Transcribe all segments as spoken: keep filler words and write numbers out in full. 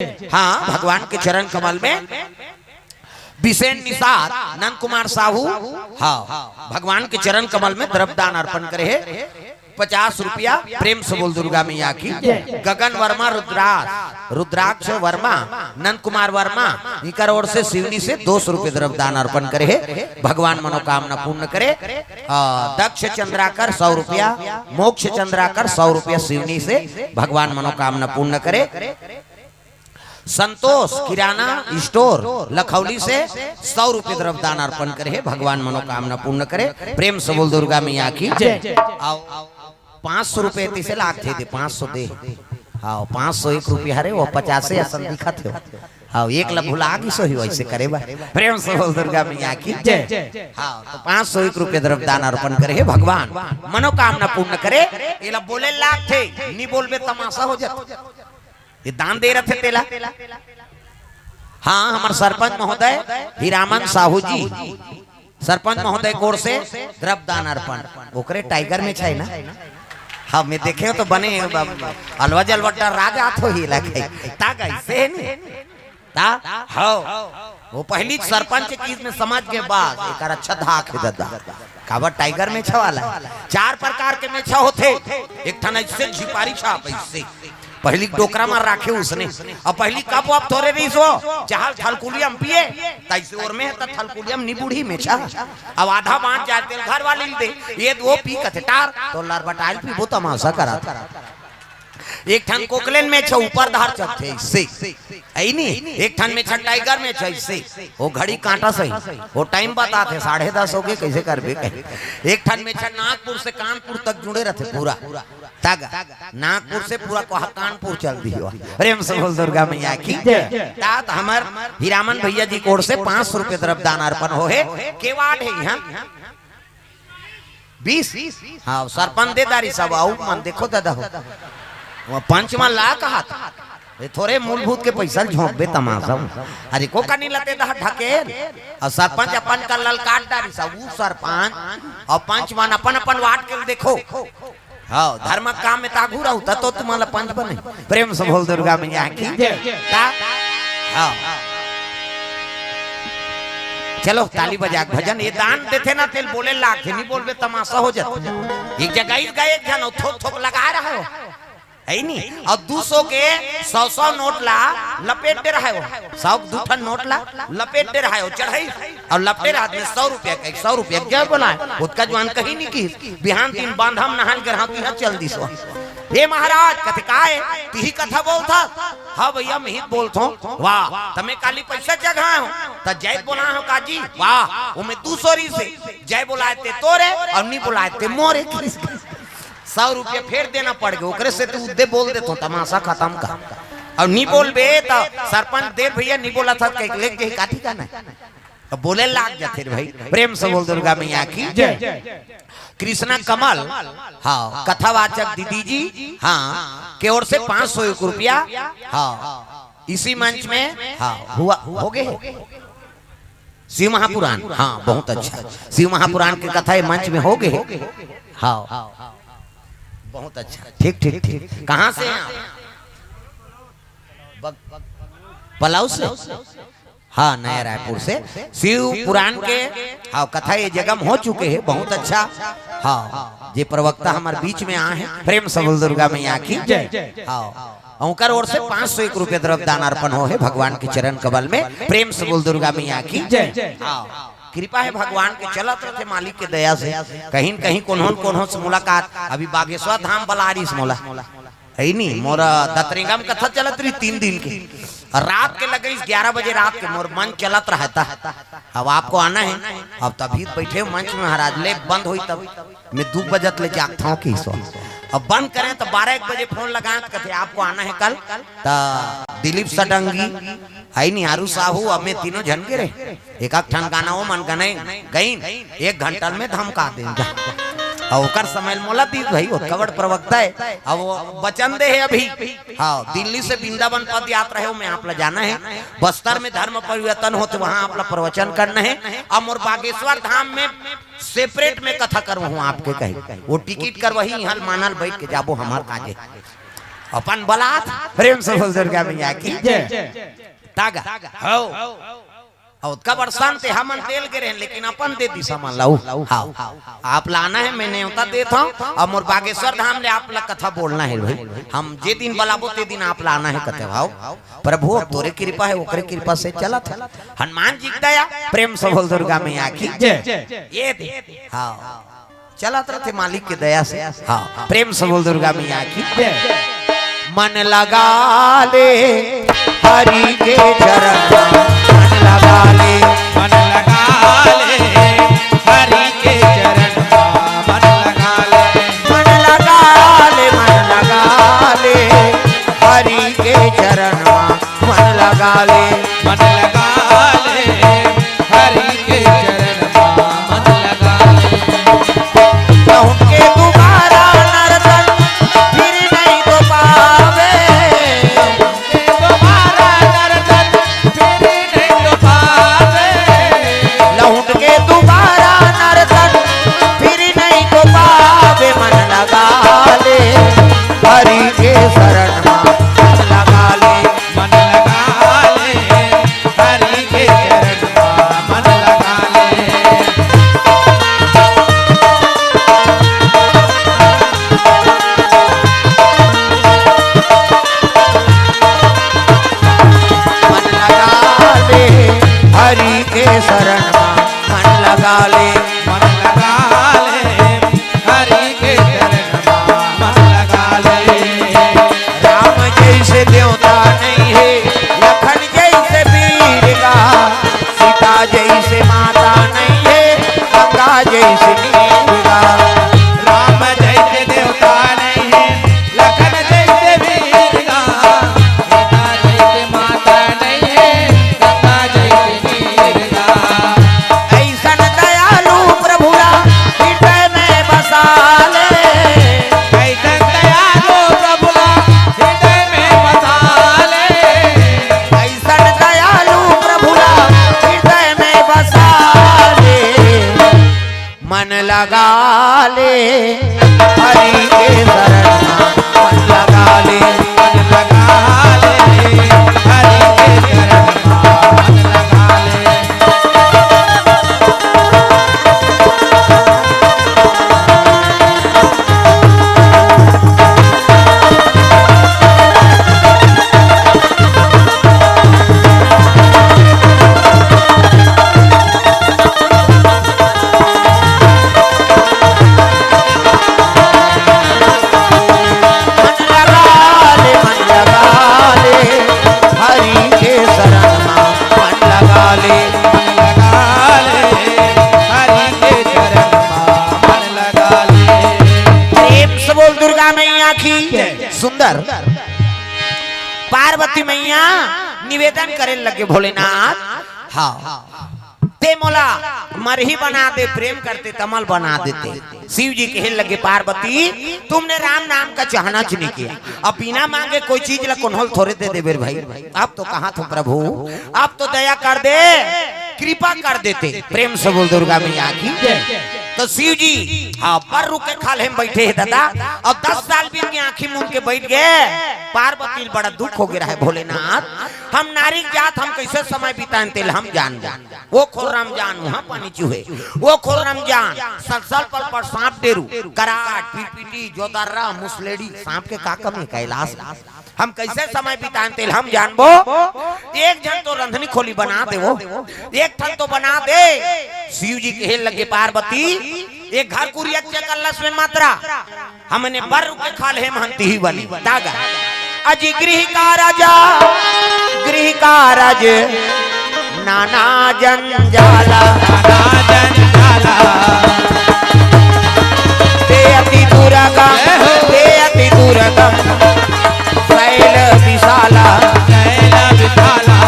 हाँ, भगवान के चरण कमल में बिसेन निषाद, नंद कुमार साहू, हाँ, भगवान के चरण कमल में द्रव्य दान अर्पण करे हे। पचास रुपया। प्रेम से बोल दुर्गा मैया की। गगन वर्मा रुद्राक्ष, रुद्राक्ष वर्मा, नंद कुमार वर्मा, इनकर ओर से सिवनी से दो सौ रुपये द्रव्य दान अर्पण करे हे। भगवान मनोकामना पूर्ण करे। आ, दक्ष चंद्राकर सौ रुपया, मोक्ष चंद्राकर सौ रुपया सिवनी से, भगवान मनोकामना पूर्ण करे। संतोष किराना स्टोर लखौली से सौ रुपये द्रव्य दान अर्पण करे हे, भगवान मनोकामना पूर्ण करे। प्रेम से बोल दुर्गा मैया की। जय। आओ, पाँच सौ रुपये तिसे लागथे दे, पाँच सौ दे। हाँ, पाँच सौ एक रुपया हरे, वो पचासे असन दिखत हे। हाँ, एक ला भुला गिस होही वैसे करे बा। प्रेम से बोल दुर्गा मैया की। जय। हाँ, तो पाँच सौ एक रुपये द्रव्य दान अर्पण करे हे, भगवान मनोकामना पूर्ण करे। एला बोले लागथे, नी बोलबे तमाशा हो जाथे। ये दान दे रथे तेला। हाँ, हमर सरपंच महोदय हीरामन साहू जी, सरपंच महोदय कोर से द्रव्य दान अर्पण। ओकरे टाइगर में छै ना? हाँ, मैं देखे तो बने, अलवा जलवा डर राज आत होही लगे। ता गई से नहीं। ता? हाँ। वो पहली सरपंच की इसमें समझ के बाद एकर अच्छा धाक हे दादा। काबर टाइगर मेछा वाला हे। चार प्रकार के मेछा होथे। एक ठन ऐसे झिपारी छाप ऐसे। पहली डोकरा मार राखे उसने। अब पहली कप वप थोरे रहिस हो। चाहल थलकुलियम पिए। तैसे ओर में हे त थलकुलियम नी बूढ़ी मेछा। अब आधा बाँच जाए तेल घर वाली दे। ये दो पी कथे टार। तो लरबटाइल पीबो तमाशा करत। एक ठन कोकलेन मेछा ऊपर धार चलथे, से। ऐ नी, एक ठन मेछा टाइगर मेछा, से। वो घड़ी काँटा सही, वो टाइम बताथे, साढ़े दस हो गे, कैसे करबे कहीं। एक ठन मेछा नागपुर से कानपुर तक जुड़े रथे पूरा। तग, नागपुर से पूरा कोहा कानपुर चल दियो। प्रेम से बोल दुर्गा मैया की। जय। तात हमर हीरामन भैया जी कोर से पाँच सौ रुपये द्रव्य दान अर्पण हो हे। के वार्ड हे यहाँ? बीस। हाँ, सरपंच दे दारी सब, आऊ मन देखो दादा हो। वो पंच मन ला कहा था। ये थोरे मूलभूत के पैसा झोंकबे तमाशा। अरे को कनी लते दह ढकेल। और सरपंच अपन का ललकार दारी सब, ऊ सरपंच और पंच मन अपन अपन वार्ड के देखो। हाँ, धर्म काम में तागू रहू, त तो तुम्हारा पंच बने। प्रेम से बोल दुर्गा मैया की। जय। ता? हाँ। चलो, ताली बजा के भजन। ये दान देथे ना, तेल बोले लागथे, नी बोलबे तमाशा हो जाथे। एक जगह इस गए, एक झन थोक थोक लगा रहे हो, है नी? और दू सौ के सौ सौ नोट ला लपेट दे रहे हो, सौ के दू ठन नोट ला लपेट दे रहे हो, चढ़ाई और लपटे रहत में सौ रुपया के, सौ रुपया के जय बोलाए, ओतका जुआन कहीं नहीं की। बिहान दिन बांधम नहान के रहती है, चल दिस। हे महाराज, कथे काय, तिही कथा बोलथस? हाँ भैया, मैं ही बोलथों। वाह, त मैं काली पैसा जगाए हो, त जय बोलाए हो काजी? वाह, वो मैं दू सौ री से जय बोलाए ते तोरे और नी बोलाए ते मोरे। सौ रुपया फेर देना पड़ गे, ओकरे से तू उद्दे बोल देथो, तमाशा खत्म का। और नी बोलबे त सरपंच देव भैया नी बोला था, कह के लेके काठी का नहीं। अब बोले लाग जाथे रे भाई। प्रेम से बोल दुर्गा मैया की। जय। कृष्णा कमल, हाँ, कथावाचक दीदी जी, हाँ, के ओर से पाँच सौ एक रुपया, हाँ, इसी मंच में, हाँ, हुआ, हो गए। शिव महापुराण, हाँ, बहुत अच्छा। शिव महापुराण के कथा ये मंच में हो गए। हाँ, बहुत अच्छा। ठीक, ठीक, ठीक। कहाँ से हैं आप? बग-, पलाऊ से? हाँ, नया रायपुर से। शिव पुराण के, हाँ, कथा ये जगह में हो चुके हैं, बहुत अच्छा। हाँ, जे प्रवक्ता हमारे बीच में आए हैं, प्रेम से बोल दुर्गा मैया की। जय। हाँ, उनकर ओर से पाँच सौ एक रुपया द्रव्य दान अर्पण हो हे भगवान के चरण कमल में। प्रेम से बोल दुर्गा मैया की। जय। हाँ, कृपा हे भगवान के, चलत रथे मालिक के दया से। कहीं न कहीं कोनो न कोनो से मुलाकात। अभी बागेश्वर धाम बलारिस मोला, है नी, मोर दतरेंगा में कथा चलत रही तीन दिन के, और रात के लगइस ग्यारह बजे रात के, मोर मन चलत रहता। अब आपको आना है, अब तभी बैठे हो मंच में महाराज, ले बंद होई तब। मैं दू बजत ले जागता हूँ कि सो। अब बंद करें तो बारह एक बजे फोन लगाए तो कहते, "आपको आना है कल?" तो दिलीप सडंगी, आई निहारू साहू, अब मैं तीनों झन के रहे। एक आध ठन गाना वो मन गने गईन, एक घंटा में धमका दे जा। और ओकर समय मोला दीस भाई, ओतका बड़ प्रवक्ता है। अब वो वचन दे है अभी। हाँ, दिल्ली से वृंदावन पद यात्रा है, वो में आप ला जाना है। बस्तर में धर्म परिवर्तन होते, वहाँ आप ला प्रवचन करना है। अब मोर बागेश्वर धाम में सेपरेट में कथा करवाहूँ आपके कहे। वो टिकट करवाही, यहाँ मानल बैठ के जाबो हमार काजे। अपन बलात। प्रेम से बोल दुर्गा मैया की। जय। तागा। हो। अउ ओतका बड़ संत हमन तेल के रहेन, लेकिन अपन दे दिस हमन ला। हाव। आप ला आना हे, मैं नेवता देत हंव, अउ मोर बागेश्वर धाम ले आप ला कथा बोलना हे भाई। हम जे दिन बलाबो ते दिन आप ला आना हे कथे भाव। प्रभु, अब तोरे कृपा हे, ओकरे कृपा से चलत हे। हनुमान जी के दया, प्रेम से बोल दुर्गा मैया की। जय। ये दे। हाव। चलत रथे मालिक के दया से। हाव, प्रेम से बोल दुर्गा मैया की। जय। मन लगा ले हरि के चरण मा, मन लगा ले। मन लगा ले हरि के चरण मा, मन लगा ले। मन लगा ले, मन लगा ले हरि के चरण मा, मन लगा ले। मन लगा ले हरि के चरण मा, मन लगा ले। लहुट के दुबारा नरतन फिर नहीं तो पावे। लहुट के दुबारा नरतन फिर नहीं तो पावे। लहुट के दुबारा नरतन फिर नहीं तो पावे। मन लगा ले हरि के शरण मा, मन लगा ले। मन लगा ले हरि के चरण मा, मन लगा ले। मन लगा ले हरि के शरण मा, मन लगा ले। मन लगा ले हरि के चरण मा, मन लगा ले। राम जइसे देवता नइ हे, लखन जइसे वीर गा, सीता जइसे माता नइ हे, गंगा जइसे नीर गा। राम जइसे देवता नइ हे, लखन जइसे वीर गा, सीता जइसे माता नइ हे, गंगा जइसे नीर गा। अइसन दयालु प्रभु ला हृदय में बसा ले। अइसन दयालु प्रभु ला हृदय में बसा ले। अइसन दयालु प्रभु ला हृदय में बसा ले। मन लगा ले हरि के शरण मा, मन लगा ले। मन लगा ले हरि के शरण मा, मन लगा ले। मन लगा ले, मन लगा ले, हरि के शरण मा मन लगा ले। मन लगा ले, हरि के शरण मा मन लगा ले। प्रेम से बोल दुर्गा मैया की। सुंदर। पार्वती मैया निवेदन करे लगे, भोलेनाथ, हाँ, ते मोला मरही बना दे, प्रेम करते त मल बना देते। शिव जी कहे लगे, पार्वती, तुमने राम नाम का चाहना च नहीं किया, अब बिना मांगे कोई चीज ला कोनो ल थोरे दे देबे रे भाई। अब तो कहा थो प्रभु, अब तो दया कर दे, कृपा कर देते। प्रेम से बोल दुर्गा मैया की। तो शिव जी, हाँ, बर रुख के खाल्हे म बइठे हे दादा, अउ दस साल बीत के आंखी मूंद के बइठ गे। पार्वती ल बड़ा दुख हो गे रहे, भोलेनाथ, हम नारी के जात, हम कइसे समय बिताएन तेला हम जानबो। ओ खोर राम जान, उहाँ पानी चूहे। ओ खोर राम जान, सलसल पलपल सांप डेरू, कराट, पिटपिटी, जोदर्रा, मुसलेड़ी, सांप के का कमी हे कैलाश? हम कइसे समय बिताएन तेला हम जानबो। एक झन तो रंधनी खोली बना दे वो, एक ठन तो बना दे। शिव जी कहे लगे, पार्वती, एक घर कुरिया चकल्लस में मात्रा हमने बर रुख के खाल्हे म हन तिही बनी। तागा। अजी गृह कारज, गृह कारज नाना जंजाला। नाना जंजाला। ते अति दुर्गम, जय हो। ते अति दुर्गम शैल विशाला। शैल विशाला।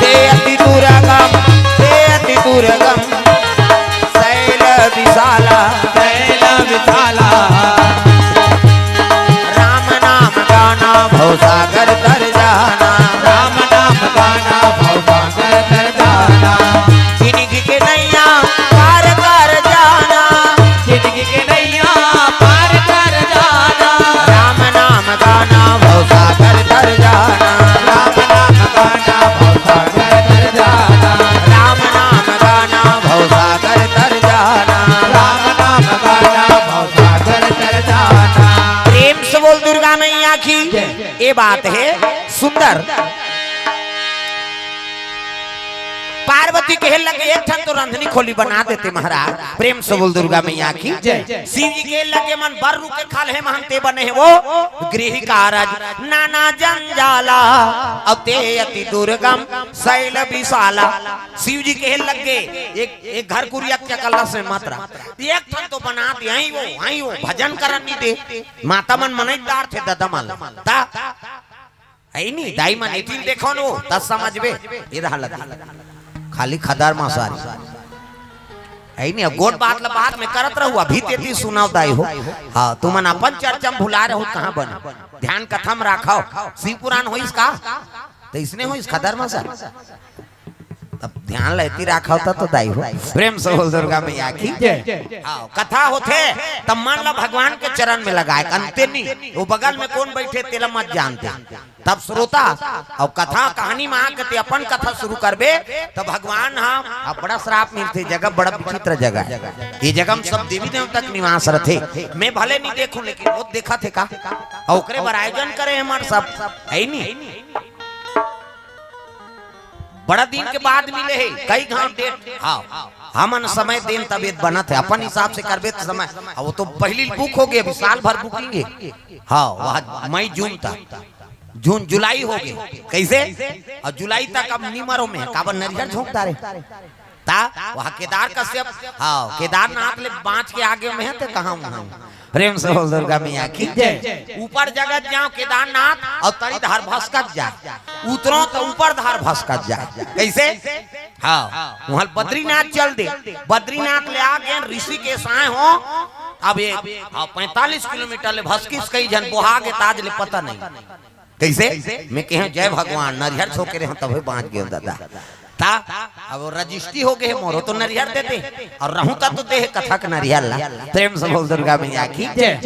ते अति दुर्गम, ते अति दुर्गम शैल विशाला। शैल विशाला। राम नाम गाना भवसागर तर जाना। राम नाम गाना भवसागर तर जाना। जिनगी के नैया ये बात हे सुंदर। पार्वती कहे लगे, "एक ठन तो रंधनी खोली बना देते महाराज।" प्रेम से बोल दुर्गा मैया की जय। शिव जी कहे लगे, "मन बर रूख के खाल्हे महंते बने हे वो गृह कारज, नाना जंजाला, अब ते अति दुर्गम शैल विशाला।" शिव जी कहे लगे, "एक, एक घर कुरिया के कल्ला से मत रहा, एक ठन तो बना दे, आई वो, आई वो, भजन करन नहीं दे।" माता मन मनई डारथे ददा मन ला। ता, ऐ नी, दाई मन एती देखो नो, तब समझबे, ये रहा लगे। खाली खदर मसारी। ऐ नी, अब गोठ बात ला बाद में करत रहू, अभी तेती सुनाव दाई हो। हाँ, तुमन अपन चर्चा में भुला रहू, कहाँ बने? ध्यान कथा में राखव, शिव पुराण होइस का? तो इसने होइस खदर मसारी। तब ध्यान ला एती राखव त तो दाई हो। प्रेम से बोल दुर्गा मैया की। जय। हाँ, कथा होथे, तब मन ला भगवान के चरण में लगाए, अंते नी, वो बगल में कौन बैठे, तेला मत जानते। तब श्रोता, अउ कथा कहानी में आके ते अपन कथा शुरू करबे, त भगवान ह, अब बड़ा श्राप मिलथे, जगह बड़ा विचित्र जगह हे। ये जगह में सब देवी देवता के निवास रथे। मैं भले नहीं देखूं, लेकिन वो देखथे का? अउ ओकरे बर आयोजन करे हमर सब, हे नी? बड़ा दिन के बाद मिले हे, कई घांव डेट। हाँ, हमन समय देन तब ये बनत हे, अपन हिसाब से करबे त समय। अब वो तो पहिली बुक हो गे, अभी साल भर बुकिंग हे। हाँ, वह मई जून तक, जून जुलाई हो गे। कइसे? अउ जुलाई तक अब निमरो में हे, काबर नरियर झोंक डारे। ता वह केदार कश्यप, हाँ, केदारनाथ ले बांच के आगे में हे, ते कहाँ वहाँ? प्रेम से बोल दुर्गा मैया की जय। ऊपर जगत जाओ केदारनाथ, अउ तरी धार भसकत जाए, उतरो त ऊपर धार भसकत जाए। कइसे? हाँ, वहाँ बद्रीनाथ चल दे, बद्रीनाथ ले आगे ऋषिकेश आए हो, अब ये, हाँ, पैंतालीस किलोमीटर ले भसकिस, कई झन बोहा गे, त आज ले पता नहीं। कइसे? मैं कहे, "जय भगवान, नरियर छोके रहे, तभे बांच गे ददा।" ता, अब वो रजिस्ट्री हो गे हे मोरो, तो नरियर दे दे, अउ रहूं ता तो दे कथा के नरियर ला। प्रेम से बोल दुर्गा मैया की जय।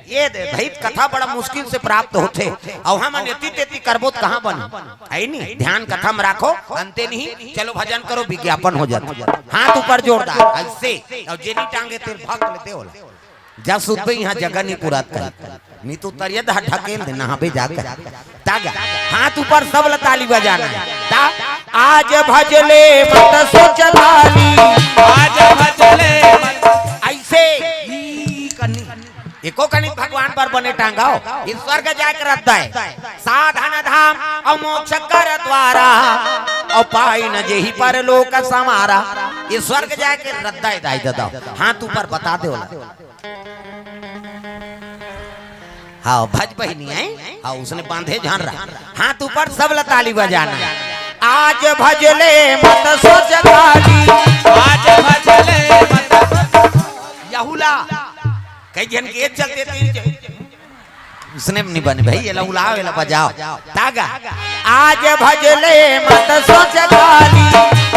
ये दे भाई, कथा बड़ा मुश्किल से प्राप्त होथे, अउ हमन एती तेती करबो त कहाँ बन? हे नी, ध्यान कथा में राखो, अंते नहीं, चलो भजन करो, विज्ञापन हो जाता। हाथ ऊपर जोरदार, ऐसे, अउ जेनी टांगे तेल भक्त लेते होला। जा सुतबे, इहाँ जगह नहीं पुरात कही। नहीं तो तरिया ढकेल दे, नहाबे जाकर। तागा, हाथ ऊपर, सब ला ताली बजाना हे। ता, आज भजले मत सोच खाली। आज भजले मत। ऐसे, ई कनी। एको कनी भगवान बर बने टांगा हो। ये स्वर्ग जाए के रद्दा हे। साधन धाम अउ मोक्ष कर द्वारा। अउ पाई न जेहि परलोक समारा। ये स्वर्ग जाए के रद्दा हे दाई ददा। हाथ ऊपर बता दे ओला। हाँ, भज बहिनी आए। हाँ, उसने बांधे झन रहा। हाथ ऊपर, सब ला ताली बजाना हे। आज भजले मत सोच खाली। आज भजले मत सोच। यहूला, कई झन के चलते तीन झन। उसने नहीं बने भाई, ये ला उलाओ, ये ला बजाओ। तागा। आज भजले मत सोच खाली।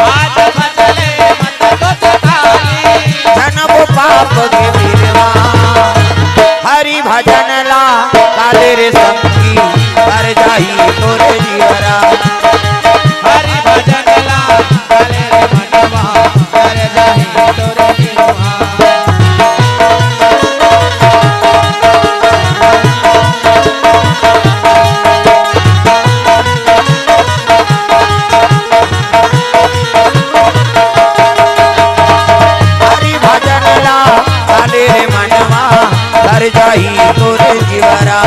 आज भजले मत सोच खाली। जनबो पाप के बिरवा। हरि भजन ला काले रे संगी, कर जाही तोरे जीवरा। हरि भजन ला काले रे मनवा, कर जाही तोरे जीवरा। हरि भजन ला काले रे मनवा, कर जाही तोरे जीवरा।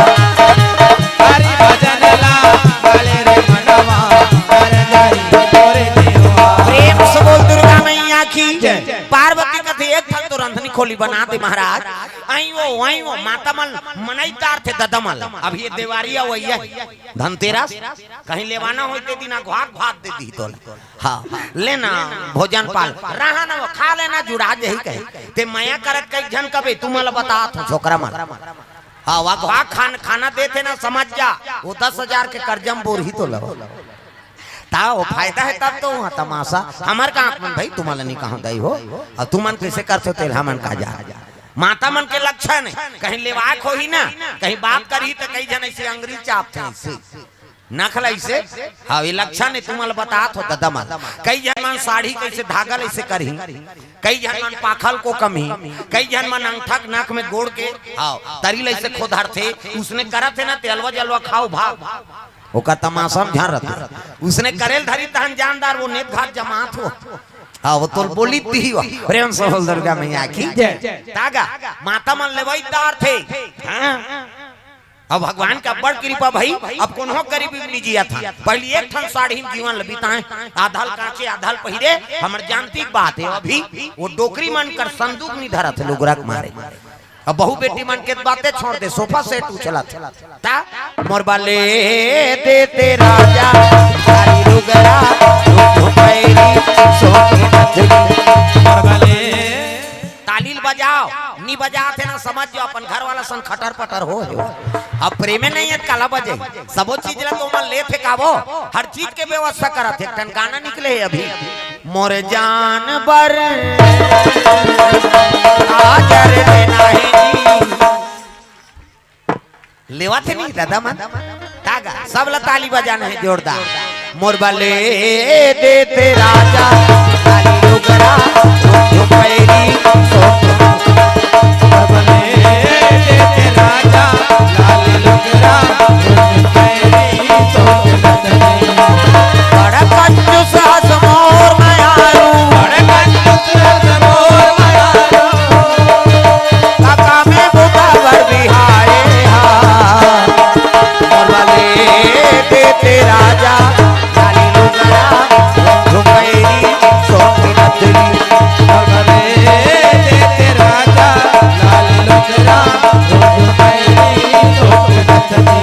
हरि भजन ला काले रे मनवा, कर जाही तोरे जीवरा। प्रेम से बोल दुर्गा मैया की जय। पार्वती कथे, "एक ठन तो रंधनी खोली बना दे महाराज।" आई वो, आई वो, माता मन मनई तारथे ददा मन। अब ये देवारी अवइया हे, धनतेरस, कहीं लेवाना होय ते दिन अघवा के भात दे दी तोला। हाँ, लेना भोजन पाल, रहा ना वो, खा लेना, जुड़ा जही कहे। ते मया करत कई झन कबे, तुमन ला बतात हों, छोकरा मन। हाँ, वो अघवा खान-, खाना देथे ना, समझ जा, वो दस हजार के कर्जा में बोरही तोला। ता वो फायदा हे तब तो वहाँ तमाशा। हमर का आँख मन भाई, तुमन ला नहीं कहूँ दाई हो। अउ तुमन कइसे करथो तेल हमन का जा। माता मन के लक्षण हे, कहीं लेवाक होही ना, कहीं बात करही त कई झन ऐसे अंगरी चापथे ऐसे। नख ल अइसे, हाँ, ये लक्षण हे, तुमन ल बतात हो ददा मन। कई झन मन साड़ी कइसे धागा ल अइसे करही, कई झन मन पाखल को कमही, कई झन मन अंगठा के नख में गोड़ के, हाँ, तरी ल अइसे खोधरथे, उसने करत हे ना, तेलवा जलवा खाओ भाग। ओकर तमाशा म झन रथे। उसने करे ल धरी तहन जानदार वो नेत घात जमात हो। हाँ, वो तोल बोली दी हुआ। प्रेम से बोल दुर्गा मैया की। जय। तागा, माता मन लेवई दार थे। हाँ। अब भगवान के अब्बड़ कृपा भई, अब कोनो गरीबी में नइ जियत हन। पहिली एक ठन साड़ी में जीवन ल बिताए, आधा ल कांचे, आधा ल पहिरे, हमर जानती के बात हे। अभी वो डोकरी मन कर संदूक नइ धरत हे, लुगरा के मारे। अब बहू बेटी मन के बाते छोड़ दे, सोफा सेट उछलत हे। ता मोर बले देते राजा, साड़ी लुगरा, झुमैरी, सोने नथनी। मोर बले ताली ल बजाओ, नइ बजात हे ना, समझ जाओ, अपन घर वाला सन खटर पटर हो हे। अब प्रेमे नइ हे, काला बजे? सबो चीज ल तो मन लेत हे काबो, हर चीज के व्यवस्था करत हे। एक ठन गाना निकले हे अभी, मोर जान बर आजर में नहीं जी। लेवत हे नहीं ददा मन? तागा, सब ल ताली बजाना हे जोरदार। मोर बले देते राजा, ताली लुगरा, झुमैरी, सोने। मोर बले देते राजा, लाल लुगरा, झुमैरी, सोने। बड़ कंजूस हस मोर मयारू, बड़ कंजूस हस मोर मयारू। काका में बुता बर बिहाए हा। मोर बले देते राजा, लाली लुगरा, झुमैरी, सोन नथनी। मोर बले देते राजा, लाली लुगरा, झुमैरी, सोन नथनी।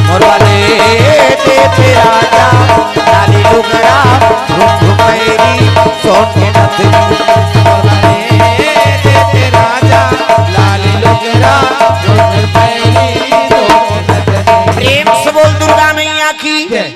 मोर बले देते राजा,